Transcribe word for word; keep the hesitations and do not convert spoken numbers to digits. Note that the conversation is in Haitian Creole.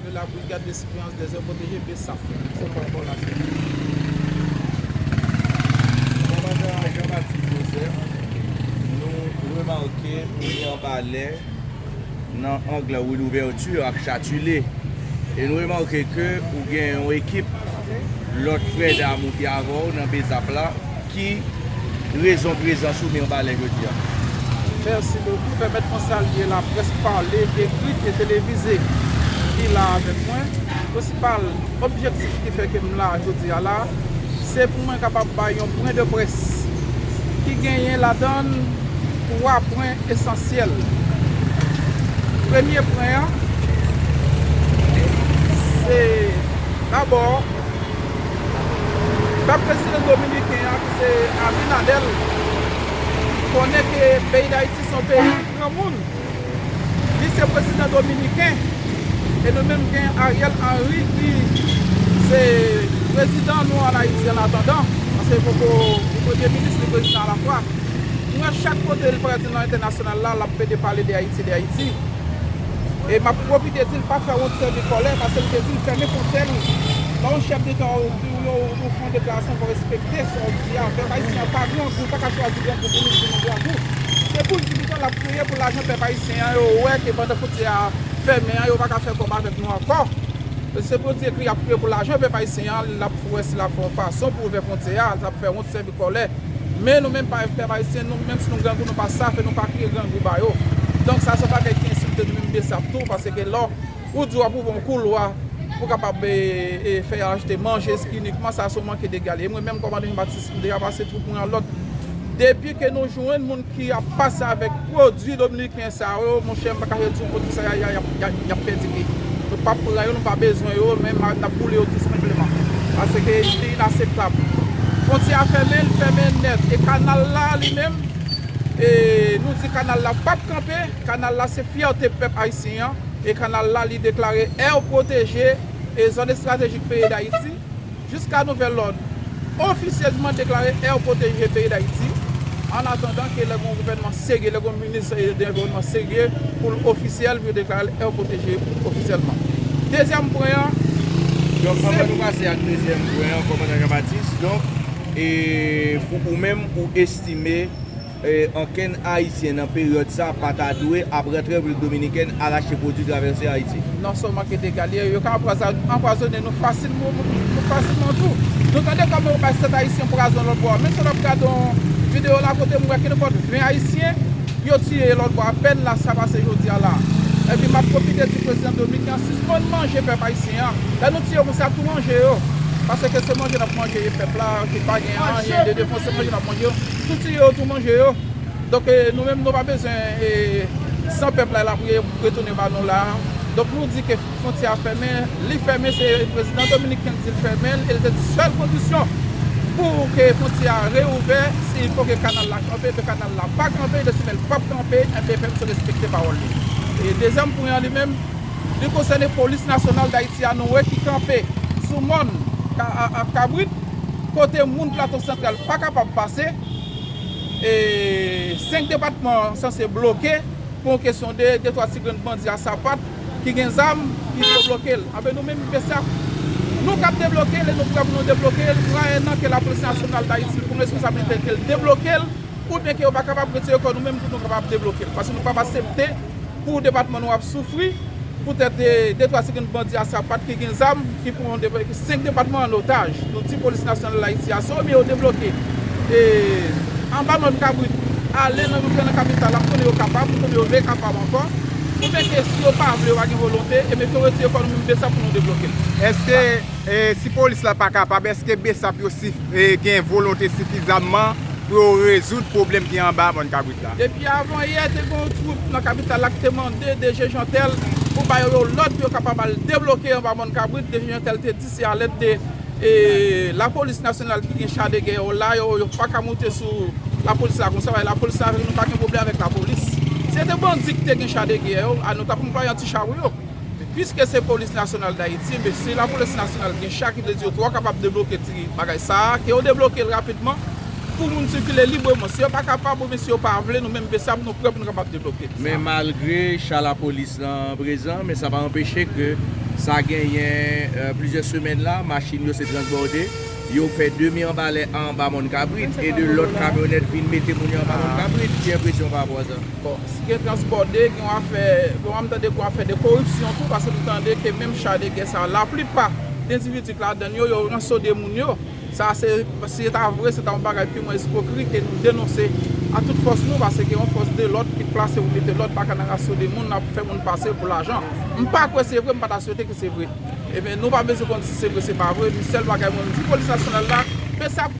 de la Brigade de Surveillance des Aires Protégées, BSAP. Se pa enpòtasyon. Kòmandan Jean-Baptiste Joseph, nou remake ou gen anba lè nan ang Rue Louverture ak Châtelet. E nou remake ke ou gen yon ekip lòt frè dam ou ki avè w nan BSAP la, ki rezon prezans ou nan anba lè jodi a? Mèsi bokou. Pèmèt mwen salye laprès pale, ekri e televize ki la avèk mwen. Prensipal objektif ki fè ke m la jodi a la, se pou mwen kapab bay yon pwen de près ki genyen ladan l twa pwen esansyèl. Premye pwen an, se dabò, fè prezidan dominiken an, ki se Abinader, konnen ke peyi Dayiti se yon peyi granmoun. Li se prezidan dominiken, e nou menm gen Ariel Henry ki se prezidan nou an Ayiti an atandan, paske li poko, li premye minis, li prezidan alafwa. Nou wè chak kote li pati nan entènasyonal la, l ap pede pale de Ayiti, de Ayiti. E m ap pwofite di l pa fè wont sèvi kòlè, paske l te di l fèmen fwontyè l. Lè yon chèf deta ou di w yo, ou fè yon deklarasyon, fò w respekte sa w di a. Pèp ayisyen an pa grangou, pa ka chwazi grangou pou nou di nou grangou. Se pou l di pito l ap kriye pou lajan pèp ayisyen an, yo wè ke pandan fwontyè a fèmen an, yo pa ka fè kòb avèk nou ankò. Se pou l di ke y ap kriye pou lajan pèp ayisyen an, l ap wè si l ap fè yon fason pou ouvè fwontyè a, l ap fè wont sèvi kòlè. Men nou menm pa pèp ayisyen, nou menm si nou grangou, nou pa safe, nou pa kriye grangou ba yo. Donk sa se yon bagay ki ensilte nou menm BSAP tou, paske lè ou di w ap ouvè yon koulwa pou kapab, e, e, fè achte manje inikman, sa se yon manke degalye. E mwen menm kòmandan Jean Baptiste, m deja pase twoup mwen an lòt. Depi ke nou jwenn moun ki ap pase avèk pwodui dominiken sa yo, monchè, m pa ka di w kote sa y a, y a, y a, y a, y ap pèdi pye. Nou p ap pran yo, nou pa bezwen yo, men n ap boule yo tou senpleman. Paske li inaseptab. Fwontyè a fèmen, li fèmen nèt. E kanal la, li menm, e nou di kanal la p ap kanpe. Kanal la, se fyète pèp ayisyen an. E kanal la, li deklare air protégé e zòn estratejik peyi Dayiti. Jiska nouvèl lòd ofisyèzman deklare air protégé peyi Dayiti, an atandan ke lè gen yon gouvènman serye, lè gen yon minis, e, de anviwònman serye pou l ofisyèl, pou yo deklare l air protégé ofisyèlman. Dezyèm pwen an, donk, anvan nou pase ak dezyèm pwen an, kòmandan Jean Baptiste, donk, e, pou ou menm, ou estime e, okenn Ayisyen nan peryòd sa pa ta dwe ap rantre Repiblik Dominikèn al achte pwodui travèse Ayiti. Non sèlman ke degalye, yo ka anpwaza-, anpwazonnen nou fasilman, nou fasilman tou. Nou tande kòman yo bay sèt Ayisyen pwazon lòt bò a. Menm si w ap gade yon videyo la kote m wè ke nenpòt ven Ayisyen, yo tiye lòt bò a. Apèn la sa pase jodi a la. Epi m ap pwofite di prezidan Dominik lan sispann manje pèp ayisyen an. Lè nou tiye yo konsa, tou manje yo. Paske se manje n ap manje pèp la, ki pa gen anyen de defans, se manje n ap manje yo. Tou tiye yo, tou manje yo. Donk, e, nou menm, nou pa bezwen, e, san pèp la, l ap re-, retounen ba nou la. Donk, nou di ke fwontyè a fèmen, li fèmen, se prezidan dominiken ki di l fèmen l, e l te di sèl kondisyon pou ke fwontyè a reouvè, se fò ke kanal la kanpe, ke kanal la pa kanpe, e si l p ap kanpe, enben, fò l respekte pawòl li. E dezyèm pwen an li menm, li konsène Polis Nasyonal Dayiti a, nou wè ki kanpe sou mòn Ka-, a, a Kabrit, kote moun Plato Santral pa kapab pase. E senk depatman an sanse bloke pou yon kesyon de de twa ti grenn bandi a sapat ki gen zam ki vle bloke l. Anben, nou menm, BSAP, nou k ap debloke l e nou prè pou nou debloke l. Twa en an ke Lapolis Nasyonal Dayiti pran responsablite ke l debloke l, oubyen ke yo pa kapab retire kò nou menm pou nou kapab debloke l. Paske nou p ap aksepte pou depatman nou ap soufri poutèt de, de twa ti grenn bandi a sapat ki gen zam, ki pran de, senk depatman an otaj. Nou di Polis Nasyonal Dayiti a, se yo oblije yo debloke, e, anba mòn Kabrit, ale nan, rive nan kapital la, m konnen yo kapab, m konnen yo rekapab ankò. Oubyen ke si yo pa vle, yo pa gen volonte, ebyen ke yo retire kò nou menm BSAP pou nou debloke l. Èske, e, si polis la pa kapab, èske BSAP yo si, e, gen volonte sifizamman pou yo rezoud pwoblèm ki anba mòn Kabrit la? Depi avan yè, te gen yon twoup nan kapital la ki te mande DG Jeantel pou ba yo yon lòd pou yo kapab al debloke anba mòn Kabrit. DG Jeantel te di se a lèd de, e, Lapolis Nasyonal ki gen cha de gè yo la, yo, yo pa ka moute sou lapolis la konsa, paske lapolis la, nou pa gen pwoblèm avèk lapolis. Si se te bandi ki te gen cha de gè yo, a, nou t ap anplwaye yon ti cha pou yo. Piske se Polis Nasyonal Dayiti, men si Lapolis Nasyonal gen cha ki vle di yo twò kapab debloke ti bagay sa a, ke yo debloke l rapidman pou moun sikile libreman. Si yo pa kapab oubyen si yo pa vle, nou menm BSAP, nou prè pou nou kapab debloke sa. Men malgre cha lapolis lan prezan, men sa pa anpeche ke Sa genyen euh, plizyè semèn la, machin yo se transbòde. Yo fè demi anba lè anba Mòn Kabrit e de lòt kamyonèt vin mete moun yo anba Mòn Kabrit. Ki enpresyon pa rapò a sa? Bon, si gen transbòde, gen yon afè, bon, m tande gen yon afè de koripsyon tou, paske m tande ke menm cha de gè sa, laplipa de endividi k ladan yo, yo ransone moun yo. Sa se, si se ta vre, se ta yon bagay pi mwen ipokrit e nou denonse a tout fòs nou, paske gen yon fòs de lòd ki plase pou mete lòd, pa ka nan ransone moun, n ap fè moun pase pou lajan. M pa kwè se vre, m pa ta swete ke se vre. Ebyen, nou pa bezwen konn si se vre, se pa vre, men sèl bagay mwen m di, polis nasyonal la, fè sa